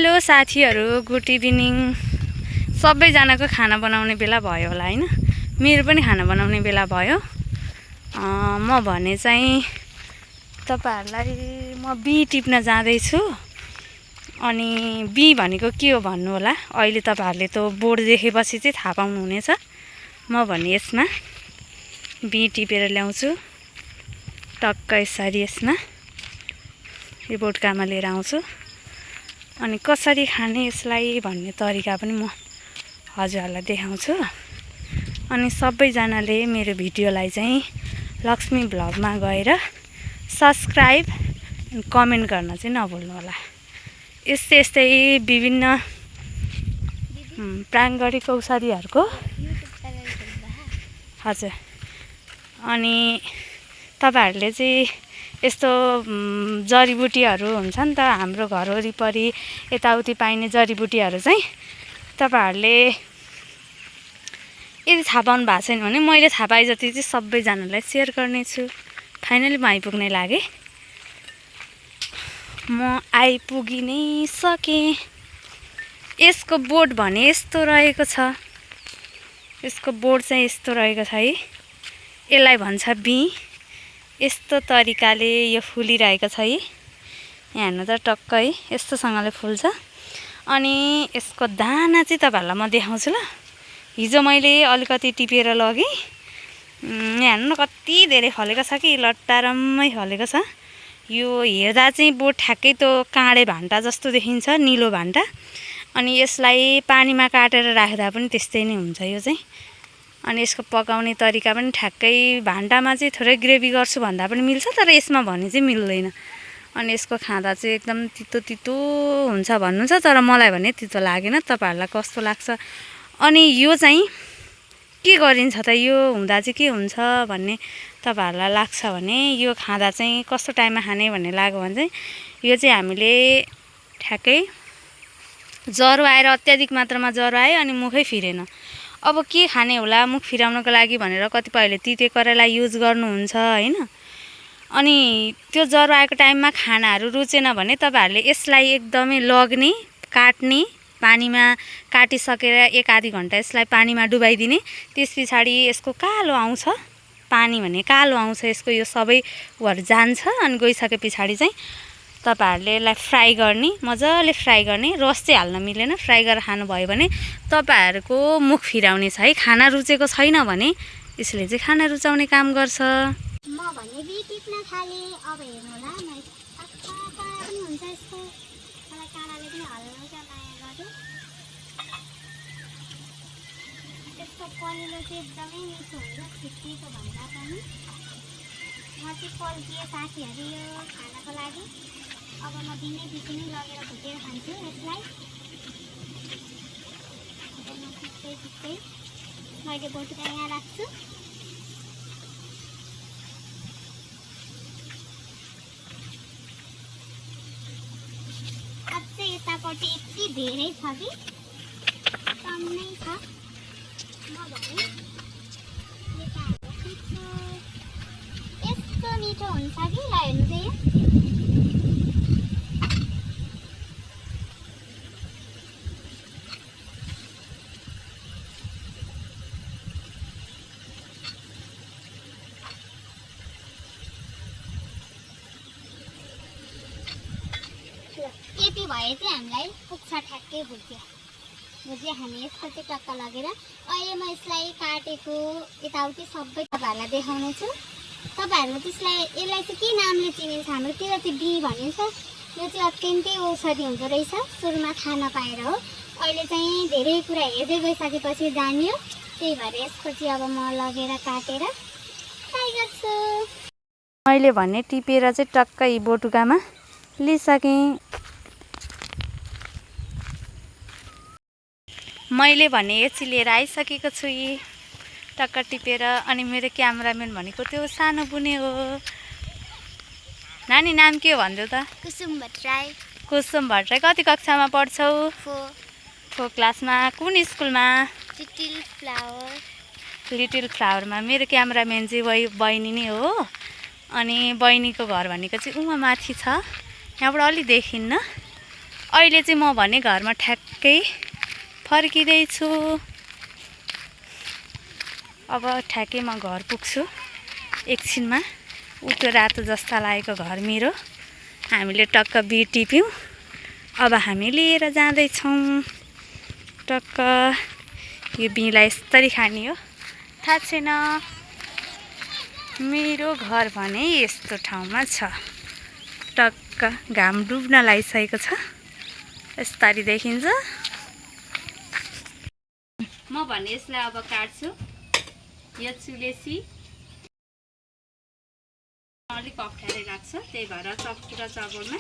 Hello साथीहरु, good evening. सबैजनाको खाना बनाउने बेला भयो होला हैन। मेरो पनि खाना बनाउने बेला भयो। म भने चाहिँ तपाईहरुलाई म बी टिप्न जाँदै छु। अनि बी भनेको के हो भन्नु होला। अहिले तपाईहरुले त बोर्ड देखेपछि चाहिँ थाहा पाउनु हुनेछ। म भने यसमा बी टिपेर ल्याउँछु। टक्क यसरी यसमा यो बोटकामा लिएर आउँछु। अनि कसरी खाने यसलाई भन्ने तरिका पनि म हजुरहरुलाई देखाउँछु। अनि सबैजनाले मेरो भिडियोलाई चाहिँ लक्ष्मी भ्लगमा गएर सब्स्क्राइब अनि कमेन्ट गर्न चाहिँ नभुल्नु होला। यस्तै विभिन्न प्राङ्गणिक औषधिहरुको हजुर। अनि तपाईहरुले चाहिँ यस्तो जडीबुटीहरु हुन्छ नि त, हाम्रो घर वरिपरि यताउति पाइने जडीबुटीहरु चाहिँ तपाईहरुले यदि थाहा पाउनु भएको छैन भने मैले थाहा पाए जति चाहिँ सबैजनालाई शेयर गर्ने छु। फाइनली म आइपुग्ने लागे। म आइपुगि नै सके। यसको बोर्ड भने यस्तो रहेको छ। यसको बोर्ड चाहिँ यस्तो रहेको छ है। यसलाई भन्छ बी। यस्तो तरिकाले यो फुलिरहेको छ है। यहाँ हेर्नु त टक्क है, यस्तोसँगले फुल्छ। अनि यसको दाना चाहिँ तपाईहरुलाई म देखाउँछु ल। हिजो मैले अलिकति टिपेर लगे। यहाँ हेर्नु न कति धेरै फलेको छ कि, लट्टारम्मै फलेको छ। यो हेर्दा चाहिँ बोट ठ्याक्कै त्यो काँडे भान्टा जस्तो देखिन्छ, निलो भान्टा। अनि यसलाई पानीमा काटेर राख्दा पनि त्यस्तै नै हुन्छ यो चाहिँ। अनि यसको पकाउने तरिका पनि ठ्याक्कै भान्टामा चाहिँ थोरै ग्रेभी गर्छु भन्दा पनि मिल्छ, तर यसमा भने चाहिँ मिल्दैन। अनि यसको खाँदा चाहिँ एकदम तितो तितो हुन्छ भन्नुहुन्छ, तर मलाई भने तितो लागेन। तपाईहरुलाई कस्तो लाग्छ? अनि यो चाहिँ के गरिन्छ त, यो हुँदा चाहिँ के हुन्छ भन्ने तपाईहरुलाई लाग्छ भने, यो खाँदा चाहिँ कस्तो टाइममा खाने भन्ने लाग्यो भने चाहिँ यो चाहिँ हामीले ठ्याक्कै ज्वरो आएर अत्याधिक मात्रामा ज्वरो आयो अनि मुखै फिरेन, अब के खाने होला मुख फिराउनको लागि भनेर कतिपयले तिते करेला युज गर्नुहुन्छ हैन। अनि त्यो ज्वरो आएको टाइममा खानाहरू रुचेन भने तपाईहरुले यसलाई एकदमै लग्ने, काट्ने, पानीमा काटिसकेर 1-आधी घण्टा यसलाई पानीमा डुबाइदिने। त्यसपछि यसको कालो आउँछ, पानी भने कालो आउँछ, यसको यो सबै उहरु जान्छ। अनि गइसके पछाडी चाहिँ तपाईहरुले यसलाई फ्राई गर्ने, मजाले फ्राई गर्ने। रस चाहिँ हाल्न मिलेन। फ्राई गरेर खानुभयो भने तपाईहरुको मुख फिराउने छ है। खाना रुचेको छैन भने यसले चाहिँ खाना रुचाउने काम गर्छ। म भने बी टिप्न थाले। अब हेर्नु होला, अच्छा काँडा पनि हुन्छ यसको। मलाई काँडाले पनि हल्का माया गर्यो। यसको पनिलो चाहिँ एकदमै मिठो हुन्छ, छिट्टीको भन्दा पनि। म चाहिँ पल्किए साथीहरु यो खानको लागि। अब म दिनै बिचै लगेर भुटेर खान्छु यसलाई। अब म छिट्टै मैले बोटुका यहाँ राख्छु। अझै यतापट्टि यति धेरै छ कि कम नै छ। म भने यस्तो मिठो हुन्छ कि, ल हेर्नु चाहिँ यो यति भए चाहिँ हामीलाई पुग्छ ठ्याक्कै भुजिया खाने। यसको चाहिँ टक्क लगेर अहिले म यसलाई काटेको यताउति सबै तपाईहरुलाई देखाउने छु। तपाईहरुले यसलाई चाहिँ के नामले चिनिन्छ? हाम्रोतिर चाहिँ बी भनिन्छ। यो चाहिँ अत्यन्तै औषधि हुँदो रहेछ। सुरुमा थाहा नपाएर हो, अहिले चाहिँ धेरै कुरा हेर्दै गइसकेपछि जानियो। त्यही भएर यसको चाहिँ अब म लगेर काटेर फ्राई गर्छु। मैले भने टिपेर चाहिँ टक्क यी बोटुकामा लिइसके। मैले भने यति लिएर आइसकेको छु यी टक्क टिपेर। अनि मेरो क्यामेराम्यान भनेको त्यो सानो बुने हो। नानी नाम के हो भन्दै त? कुसुम भट्टराई। कुसुम भट्टराई। कति कक्षामा पढ्छौ? 4 क्लासमा। कुन स्कुलमा? लिटिल फ्लावरमा। मेरो क्यामेराम्यान चाहिँ बहिनी नै हो। अनि बहिनीको घर भनेको चाहिँ उहाँ माथि छ। यहाँबाट अलि देखिन्न। अहिले चाहिँ म भने घरमा ठ्याक्कै फर्किँदैछु। अब ठ्याक्कै म घर पुग्छु एकछिनमा। उतो रातो जस्ता लागेको घर मेरो। हामीले टक्क बी टिप्यौँ। अब हामी लिएर जाँदैछौँ टक्क। यो बीलाई यसरी खाने हो थाहा छैन। मेरो घर भने यस्तो ठाउँमा छ। टक्क घाम डुब्न लागिसकेको छ, यसरी देखिन्छ। म भने यसलाई अब काट्छु। यो चुलेसी अलिक अप्ठ्यारै लाग्छ, त्यही भएर चक्कु र चबरमा।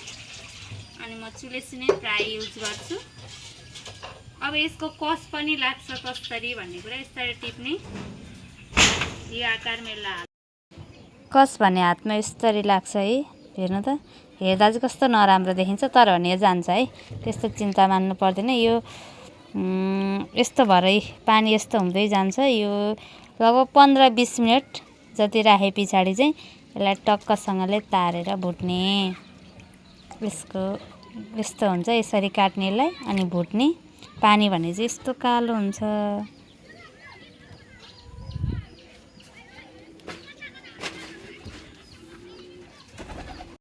अनि म चुलेसी नै प्राय युज गर्छु। अब यसको कस पनि लाग्छ कसरी भन्ने कुरा। यसरी टिप्ने, यो आकार मेला कस भन्ने हातमा यसरी लाग्छ है। हेर्नु त, हेर्दा चाहिँ कस्तो नराम्रो देखिन्छ, तर भने जान्छ है। त्यस्तो चिन्ता मान्नु पर्दैन। यो यस्तो भरै पानी यस्तो हुँदै जान्छ। यो लगभग 15-20 मिनट जति राखे पछाडि चाहिँ यसलाई टक्कसँगले तारेर भुट्ने। यसको यस्तो हुन्छ, यसरी काट्नेलाई अनि भुट्ने। पानी भने चाहिँ यस्तो कालो हुन्छ।